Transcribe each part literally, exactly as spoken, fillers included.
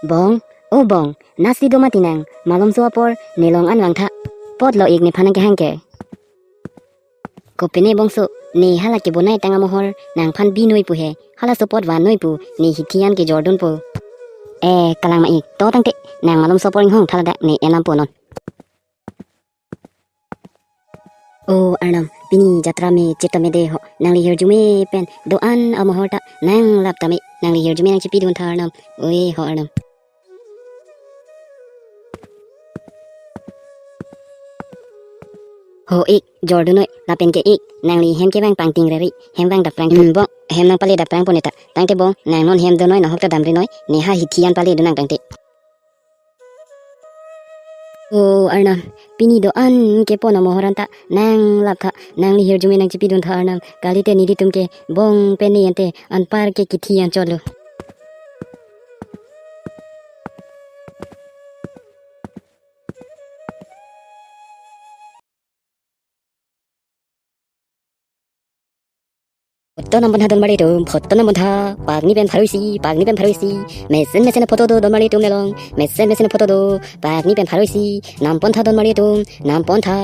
Bong, o Bong, nasi do mati nang, malomso apor, ne long an vangtha. Apotlo ik nephan nangkehang ke. Kopine bongso, ne hala kebonai tang amohor, nangphan binoi pu he, halaso apot vannoi pu, ne hithi an kejordunpo. Eh, kalang ma ik, to tangte, nang malomso apor inghong tha ladak, ne enlampo non. O Arnam, pini jatra me chit tame de ho, nangli hirjume pen, do-an amohor ta, nanglap tame, nangli hirjume nangchipidun tha Arnam, oi ho Arnam. Ho ik, jordunoi, lapen ke ik, nangli hem kevang pangting reri, hem vang daprang. Hmm, Bong, hem nangpale daprangpo neta, tangte Bong, nang non hem donoi, nahok ta damrinoi, ne ha hithi an paledun nang tangte. O Arnam, pini do-an kepon amohor anta, nanglap tha, nangli hirjume nangchipidun tha Arnam, kalite nelitum ke, Bong pen ne ante, anpar ke kithi anchotlo. Photo nampon tha donmari atum, photo nampon tha, pagni pen pharo isi, pagni pen pharo isi, mesen mesen photo do donmari atum nelong, mesen mesen photo do, pagni pen pharo isi, nampon tha donmari atum, nampon tha.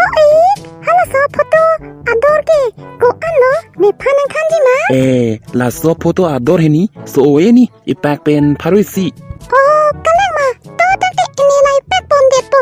O ik, halaso photo ador ke, ko-anlo, nephan nangthanji ma? Eh, laso photo ador hini, so-o-e ni, ipak pen pharo isi. O, kalang ma, to tangte ne la ipak pondetpo.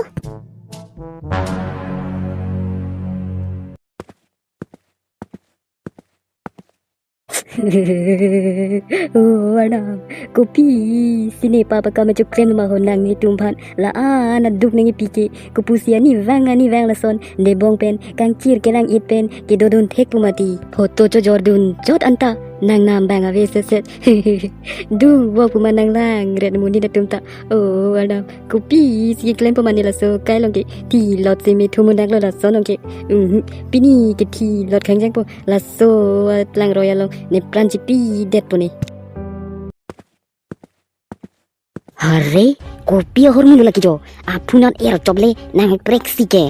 O Arnam, kopisi ne pap akam achoklem ma ho nanglitum aphan, la-an aduk nangkipi ke, kopusi ani vang ani vang lason, ne Bong pen, kangchir kelang-it pen, kedodun thekpo mati. Photo chojordun chot anta, nangnam bang ave setset. Duk vo pu ma nanglangret monit atum ta. O Arnam, kopisi klempo mane laso kai along ke, thilot si me thumu daklo laso along ke. Mhm, pini ke thilot khangjangpo, laso aplang roi along, nepran chipidetpo ne. Hare, kopi ahormu lo lake jo, aphunan er chople, nangpreksi ke.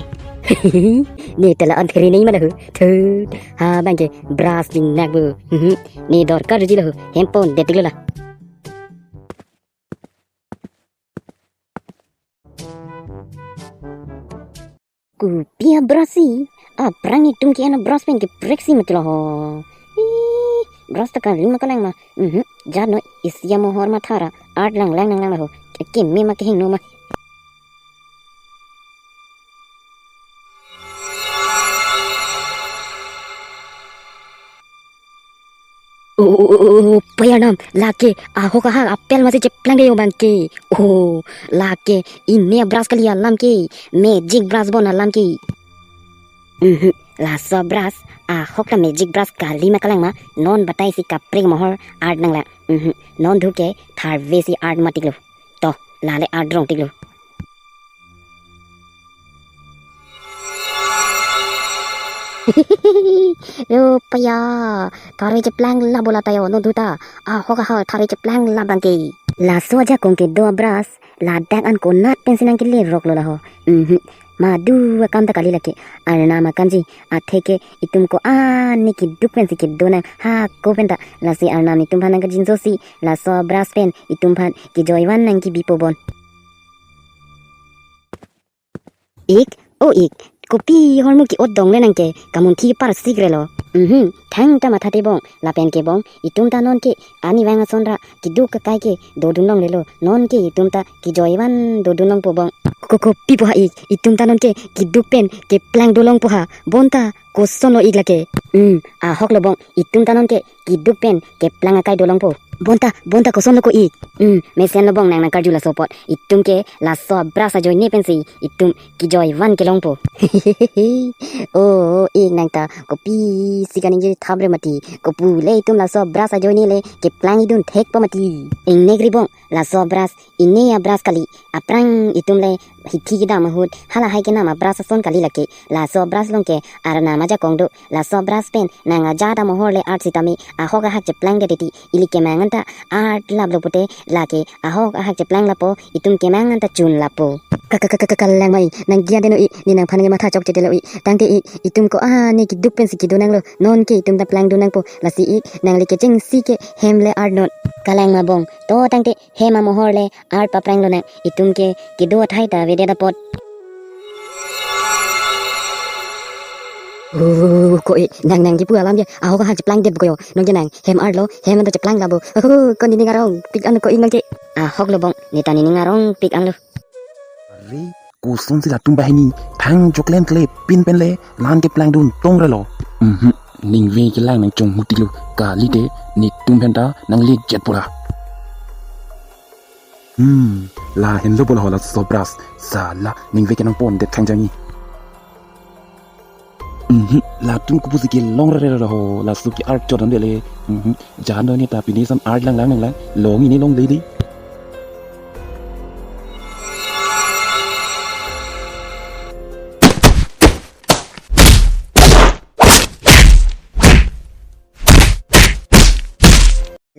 Ne ta la-an there nei ma la ho, thut, ha bang ke, brush ding nak bo. Mhm, ne dorkar ji la ho, hem pondet tik lo la. Kopi abrush si, aphrang itum ke-en abrush pen kepreksi mati lo ho. Ih, brush ta kali ma kalang ma. Mhm, jat noi, isi amohor ma thara, art langlang nanglang lo ho. Keme ma kehingno ma. O, o, o, o, o, pei Arnam, lake, ahok ahak apel masi cheplangde yo bang ke. O, lake, ine brush kali alam ke, magic brush bon alam ke. Mhm, laso brush, ahok ta magic brush kali ma kalang ma, non batai si kaprek amohor art nanglang. Mhm, non duk ke, tharve si art matik lo. To, lale art rong tik lo. Lo pei ya, tharve cheplang lap bo la ta yo, non duk ta. Ahok ahak tharve cheplang lap bang ke. Laso ajakong kedo abrush, ladak an konat pensi nangkele rok lo la ho. Mhm. Madu akam ta kali lake. Arnam akam ji, atheke itum ko-an ne keduk pensi kedo nang hako pen ta. Lasi Arnam itum aphan nangkajinso si, laso abrush pen itum aphan kejoi van nangkebipo bon. Ik, o ik, kopi ahormu ke-ot dongle nang ke, kamunthi parsik re lo. Mhm, thangta matha te Bong, lapen ke Bong, itum ta non ke, ani vang ason ra, keduk kakai ke, dodun longlelo, non ke itum ta, kejoi van dodun longpo Bong. Ko, ko, kopi po ha ik, itum ta non ke, keduk pen, keplang dolongpo ha, bonta, koson lo ik lake. Hmm, ahok lo Bong, itum ta non ke, keduk pen, keplang akai dolongpo. Bonta, bonta koson lo ko ik. Hmm, mesen lo Bong nang nangkarju laso apot. Itum ke laso abrush ajoine pensi, itum kejoi van kelongpo. O, ik nang ta, kopisi kaningje thap re mati. Kopu le itum laso abrush ajoine le, keplang idun thekpo mati. Ingnek ri Bong, laso abrush, ine abrush kali. Aphrang itum le, hithi kedam ahut, halahai kenam abrush ason kali lake. Laso abrush along ke, Arnam ajakong do. Laso abrush pen, nang ajat amohor le art sitame, ahok ahak cheplangde titi, ili kemang anta, art laplo pute, lake, ahok ahak cheplang lapo, itum kemang anta chun lapo. Ka, ka, ka, ka, ka, kalang ma ik, nang gia deno ik, ne nangphan ke matha chokche te lo ik, tangte ik, itum ko-an ne keduk pensi kedo nanglo, non ke itum ta plangdun nangpo, lasi ik, nangli kechengsi ke, hem le art non. Kalang ma bong, to tangte hem amohor le art paplang lonang, itum ke kedo athai ta avedet apot. Uh, ko-ik, nang nang kipu alam ke, ahok ahak cheplangdet ko yo, nonke nang, hem art lo, hem anta cheplang labo, uh, ko nening arongpik an ko-ik nonke. Ahok lo bong, neta nening arongpik an lo. Are, kosonsi latum banghini thang choklen klepin pen le lan keplangdun tong relo. Mhm, ningve kelang nangchong muti lo, kalite netum penta nanglikjet pura. Hmm, lahenlo bola hola sobras, sala ningve kenangpondet khangjangji. Mhm, latum kopusi kelong rere ho, laso ke art chodam dele. Mhm, jan do neta pine sam art lang lang lang lang, long ini long lady.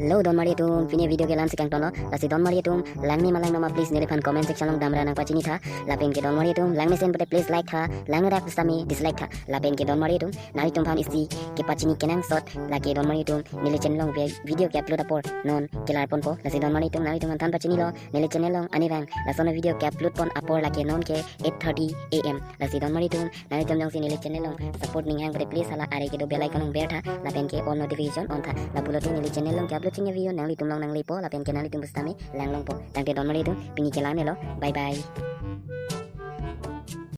Hello donmari atum, pini video ke la-ansi kangtonlo. Lasi donmari atum, langme ma langno ma please neliphan comment section along damra nangpachinitha. Lapen ke donmari atum, langmesen pute please like tha, langno dak sami dislike tha. Lapen ke donmari atum, nanglitum aphan isi kepachini kenangsot, lake donmari atum, neli channel along vi-, video ke-upload apor non kelarponpo. Lasi donmari atum, nanglitum aphan than pachinilo, neli channel along anivang lason a-video ke-upload pon apor lake non ke eight thirty A M. Lasi donmari atum, nanglitum jongsi neli channel along support ning hang pute please hala are kedo bell icon along bertha, lapen ke all notification on tha. Lapulote neli channel along ke-upload chini video nanglitum along nanglepo, lapen ke nanglitum pusitame langlongpo. Tangte donmari atum, pini ke la-anlo. Bye bye.